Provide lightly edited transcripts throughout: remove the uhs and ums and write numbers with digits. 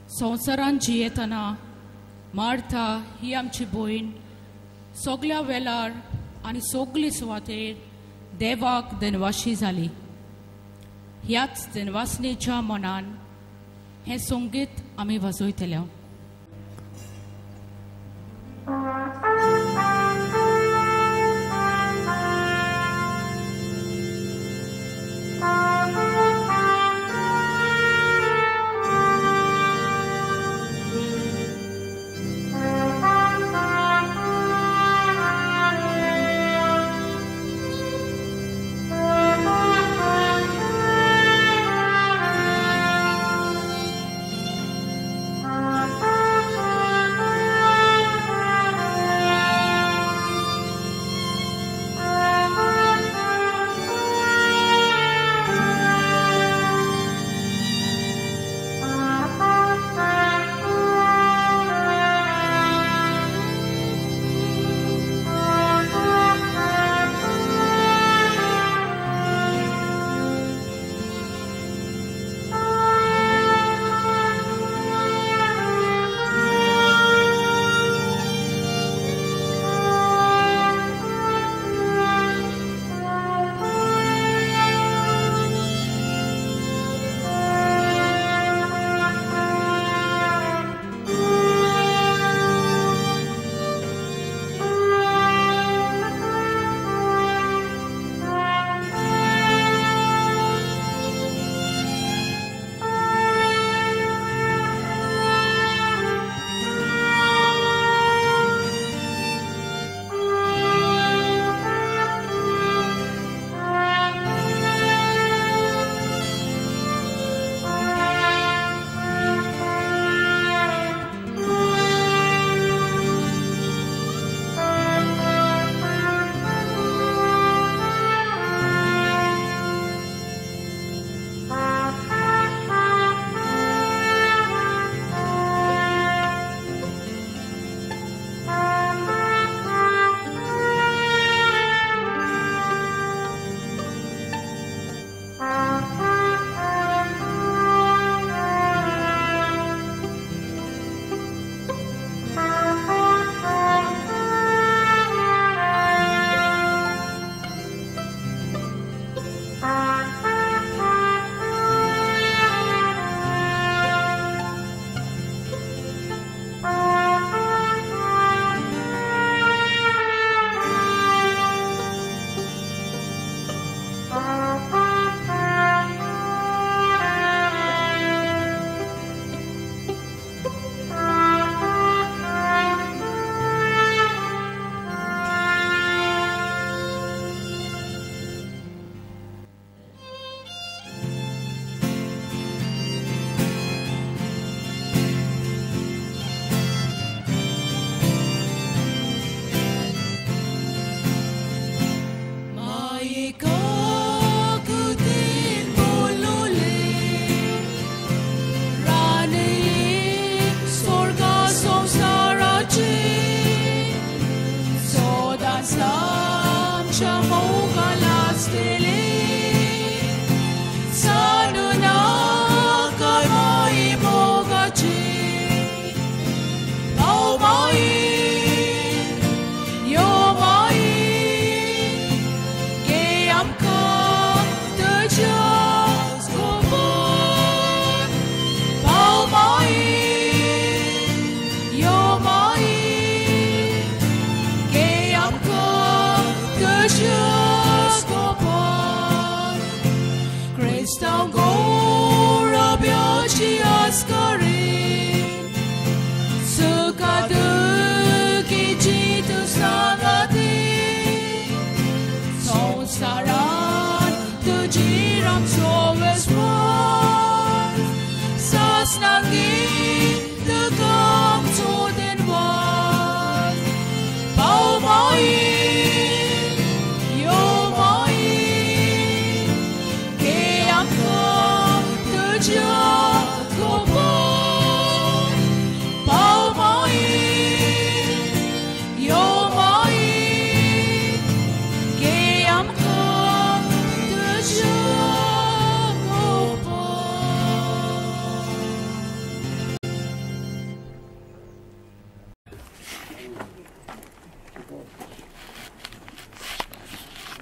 संवसारांत जियेतना मार्था ही आमची भयण सगल्या वेळार आनी सगली सुवातेर देवाक धनवाशी जाली. ह्याच धनवासनेच्या मनान हें संगीत आमी वाजयतले. Thank you.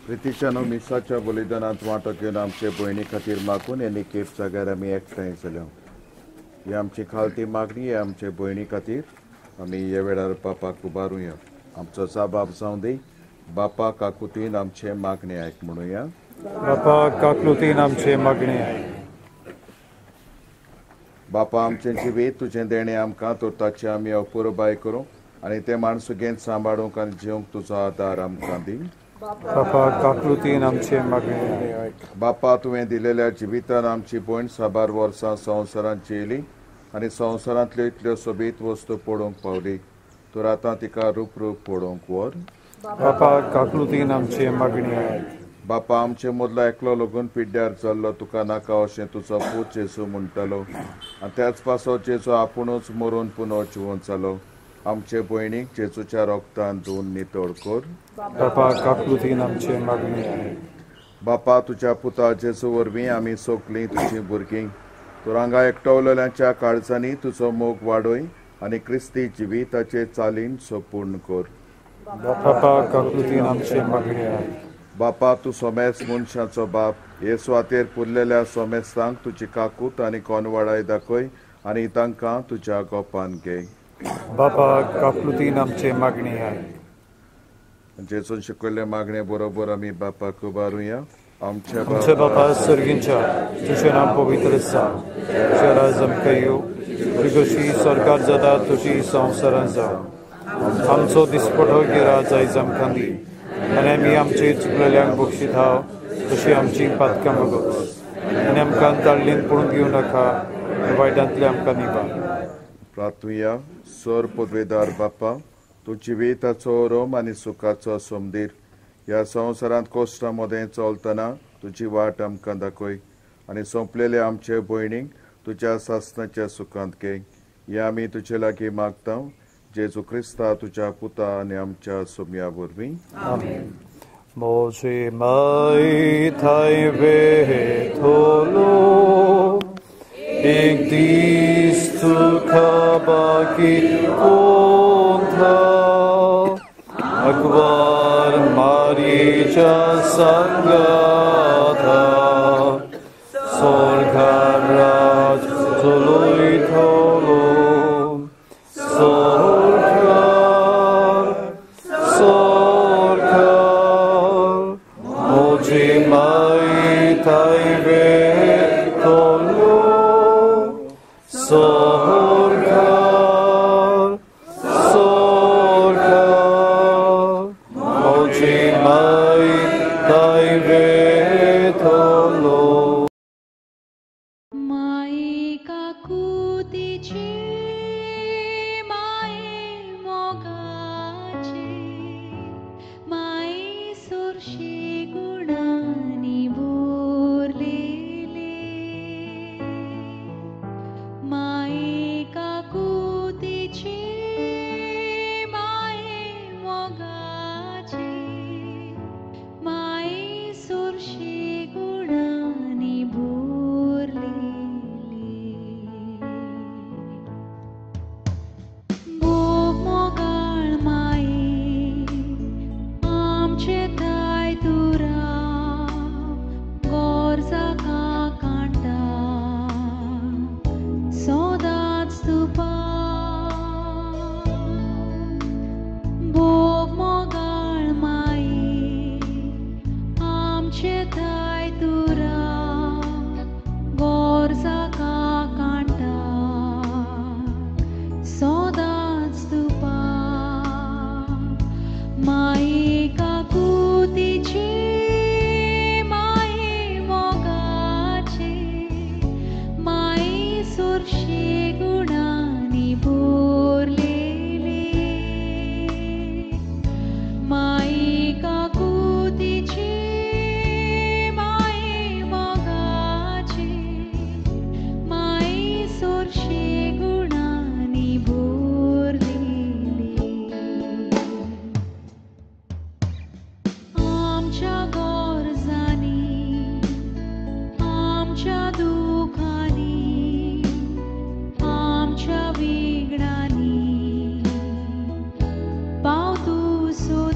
प्रितीच्यानो मिसाच्या बलिदानांत वांटो घेवन आमचे भयणी खातीर मागून आनी केप जाग्यार आमी एकठांय जाल्या. ही आमची खालती मागणी, हे आमचे भयणी खातीर आमी ह्या वेळार बापाक उबारुया. आमचो जाबाब जावं दी. बापा काकुतीन आमचे मागणे आयक म्हणुया. बापा काकुतीन आमचे मागणे आयक. बापा आमचें जिवीत तुजें देणें आमकां तर ताचें आमी अपुरबाय करूं आनी तें माणसुगेन सांबाळूंक आनी जिवंक तुजो आदार आमकां दी. बापा काकुतीन आमचे मागणे आयक. बापा तुवें दिलेल्या जिवितान आमची भयण साबार वर्सां संवसारांत जियेली आनी संवसारांतल्यो इतल्यो सोबीत वस्तू पळोवंक पावली, तर आतां तिका रूप रूप पळोवंक व्हर. बापा काकुतीन आमचे मागणे आयक. बापा आमचे मदलो एकलो लगून पिड्ड्यार जाल्लो तुका नाका अशें तुजो पूत जेजू म्हणटालो आनी त्याच पासो जेजू आपुणूच मरून पुनः जिवंत जालो. आमचे भयणीक जेजूच्या रोगतान धुवन नितळ कर. बापा काकुतीन आमचे मागणे आयक. बापा तुज्या पुता जेजू वरवीं आमी सगलीं तुजीं भुरगीं, तर हांगा एकटवलेल्यांच्या काळजांनी तुजो मोग वाडय आनी क्रिस्ती जिविताचे चालीन सोपूर्ण कर. बापा काकुतीन आमचे मागणे आयक. बापा तूं सोमेस मनशाचो बाप, हे सुवातेर पुरलेल्या सोमेस्तांक तुजी काकूत आनी कोनवाडाय दाखय आनी तांकां तुज्या गोपान घे. बापा काकुतीन आमचे मागणे आयक. जेजून शिकयल्ले मागणे बरोबर आमी बापाक उबारुया. आमच्या बापा सर्गींच्या, तुजें नांव पवित्र जावं, तुजें राज आमकां येवं, तुजी कशी सरकार जाता तुजी संवसारांत जावं. आमचो दिसपटो गिरा आयज आमकां दी आनी आमी आमचे चुकलेल्यांक बक्षीत तशी आमची पातकां भोगस आनी आमकां ताळ्ळीन पडून घेवं नाका, वायटांतले आमकां निभार. प्रार्थुया. सर पदवेदार बापा, तूं जिविताचो रोम आनी सुखाचो सोमदीर, ह्या संवसारांत कोश्टा मदें चलतना तुजी वाट आमकां दाखय आनी सोंपलेले आमचे भयणीक तुज्या सासणाच्या सुखांत घे. हे आमी तुजे लागीं मागता जेजू क्रिस्ता तुज्या पुता आनी आमच्या सोम्या वरवीं. आमेन. म्हजी माय थंय वेतलो एक दीस तुका बाकी कोंथा अकबर मारीच्या सांगाता स्वर्गार राज चलयतलो. सरकार सरकार म्हजी माय थंय वेतलो सरकार सरकार म्हजी माय थंय वेतलो. माये काकुतीची माये मोगाची माये सुरशी गुणांनी भरलेली माये काकुतीची माये मोगाची माये सुरशी गुणांनी भरलेली. भोग मोगाळ माये आमचे थाय तुरा गोरजा कांटा सदांच तुपा. भोग मोगाळ माये आमचे थाय तुरा गोरजा कांटा सदांच तुपा. माये काकुतीची माये मोगाची माये सुरशी गुणांनी भरलेली माये काकुतीची माये मोगाची माये सुरशी गुणांनी भरलेली. आमच्या गरजांनी आमच्या दुखांनी आमच्या विघ्नांनी पाव तूं सोर.